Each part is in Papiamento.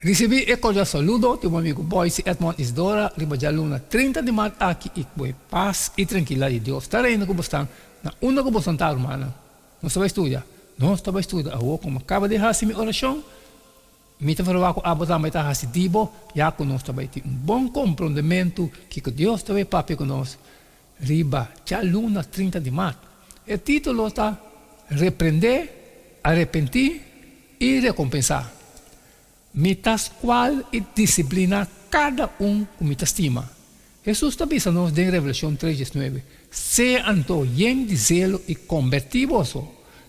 Risibí e kordial saludo di bo amigu Boyce Edmond Isidora riba djaluna 30 di mart aki i ku e pas i trankilidat di Dios ta reina ku bosnan na unda ku bosnan ta rumannan. Nos ta bai studia. Nos ta bai studia awor ku mi kaba di hasi mi orashon. Mi ta ferwagt ku abo tambe ta hasi di bo ya ku nos ta bai tin un bon komprondementu kiko Dios ta bai papia ku nos riba djaluna 30 di mart. E título ta Reprendé, Arepentí i Rekompensá. Mi ta skual i disipliná kada un ku mi ta stima. Hesus ta bisa nos den Revelashon tres diesnuebe, Sea anto yen di zelo i kombertí boso.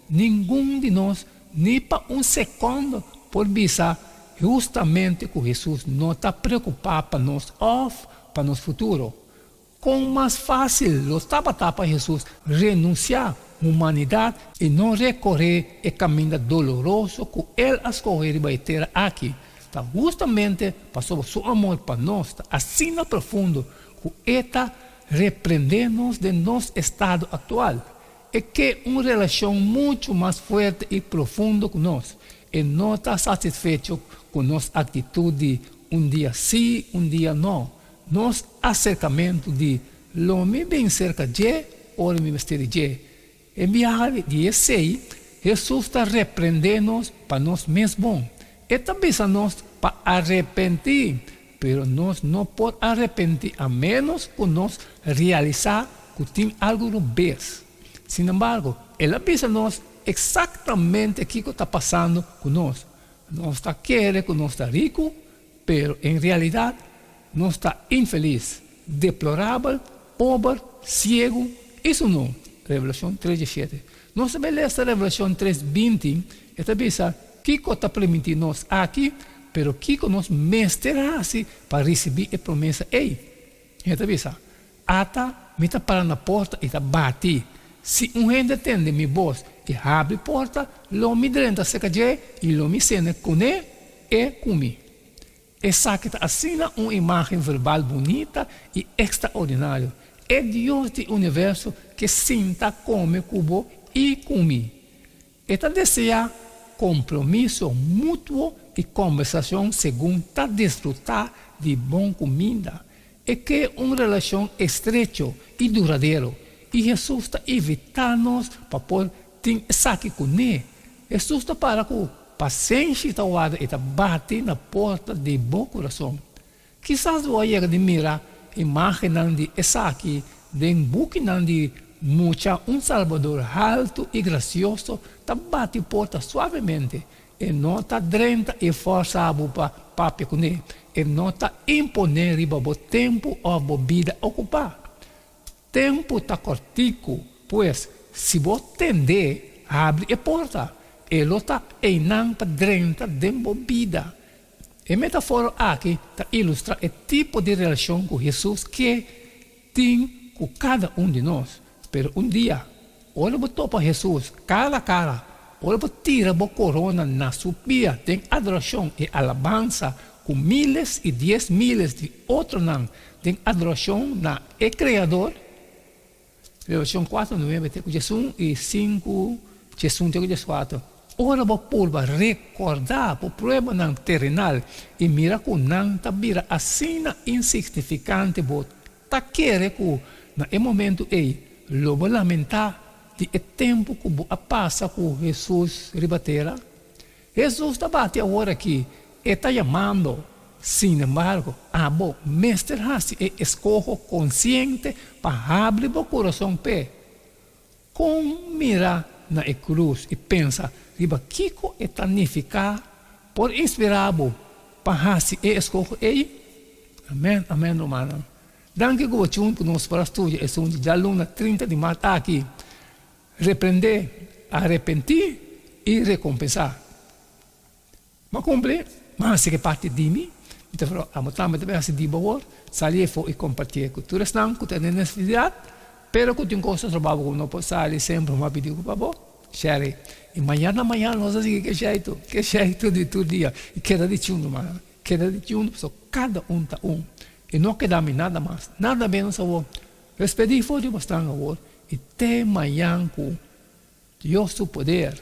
Ningun di nos ni pa un sekondo por bisa hustamente ku Hesus no ta preokupá pa nos òf pa nos futuro. Kon mas fásil lo tabata pa Hesus renunsiá humanidat i no rekoré e kaminda doloroso ku el a skohe riba e tera aki? Ta hustamente pasobra su amor pa nos ta asina profundo ku e ta reprendé nos den nos estado aktual. E ke un relashon muchu mas fuerte i profundo ku nos. E no ta satisfecho ku nos aktitut di un dia sí, un dia no. Nos aserkamentu di lo mi bin serka dje ora mi mester di dje. En biaha di esei, Hesus ta reprendé nos pa nos mes bon. E ta bisa nos pa arepentí, pero nos no por arepentí a ménos ku nos realisá ku tin algu robes. Sinembargo, el a bisa nos eksaktamente kiko ta pasando ku nos. Nos ta kere ku nos ta riku, Pero en realidat nos ta infelis, deplorabel, pober, siegu i sunú. Revelashon tres diesshete. Nos ta bai lesa Revelashon tres binti, e ta bisa kiko ta primintí nos aki, pero kiko nos mester hasi pa risibí e promesa ei. E ta bisa, Ata, mi ta para na porta i ta bati. Si un hende tende mi bos i habri porta, lo mi drenta serka dje i lo mi sene kuné e ku mi. Esaki ta asina un imágen verbal bunita i ekstraordinario. E Dios di universo ke sinta kome ku bo i ku mi. E ta deseá kompromiso mutuo i kòmbersashon segun ta disfrutá di bon kuminda. E ke un relashon estrecho i duradero, i Hesus ta invitá nos pa por tin esaki kuné. Hesus ta para ku pasenshi ta warda i ta bati na porta di bo kurason. Kisas bo a yega di mira imágennan di esaki den bukinan di mucha. Un Salbador haltu i grasioso ta bati porta suavemente. E no ta drenta i fòrsa bo pa papia kuné. E no ta imponé riba bo tempu òf bo bida okupá. Tempu ta kòrtiku, pues si bo tend'é habri e porta, e lo ta einan pa drenta den bo bida. E metafora aki ta ilustrá e tipo di relashon ku Hesus ke tin ku kada un di nos. Pero un dia, ora bo topa Hesus kara kara, ora bo tira bo korona na su pia den adorashon i alabansa ku míles i dies míles di otronan den adorashon na e Kreador, Revelashon kuater nuebe te ku diesun i sinku diesun te ku dieskuater. Ora bo purba rekordá bo pruebanan terenal i mira ku nan ta bira asina insignifikante bo ta kere ku na e momentu ei lo bo lamentá di e tempu ku bo a pasa ku Hesus riba tera? Hesus ta bati awor aki, e ta yamando. Sin embargo, abo mester hasi e eskoho konsiente pa habri bo kurason p'e. Kon mira na e krus i pensa riba kiko e ta nifiká por inspirá bo pa hasi e eskoho ei? Amèn, amèn, rumannan. Danki ku bo chun ku nos por a studia esun di djaluna 30 di mart aki. Reprendé, arepentí i rekompensá. Bo a kumpli? Bo a hasi ke parti di mi? Mi ta fala, abo tambe ta bai hasi di bo awor. Sali efo i kompartié ku tur esnan ku ta den nesesidat, pero ku tin kos ta troba bo ku no por sali semper. Mi a pidi ku pa bo share. I mañana mañana nos ta sigui ke sheitu, ke sheitu di tur dia. I keda di chundu, mana. Keda di chundu pasobra kada un ta un. I no keda mi nada mas, nada menos awor. Despedí for di bosnan awor i te mañan ku Dios su poder.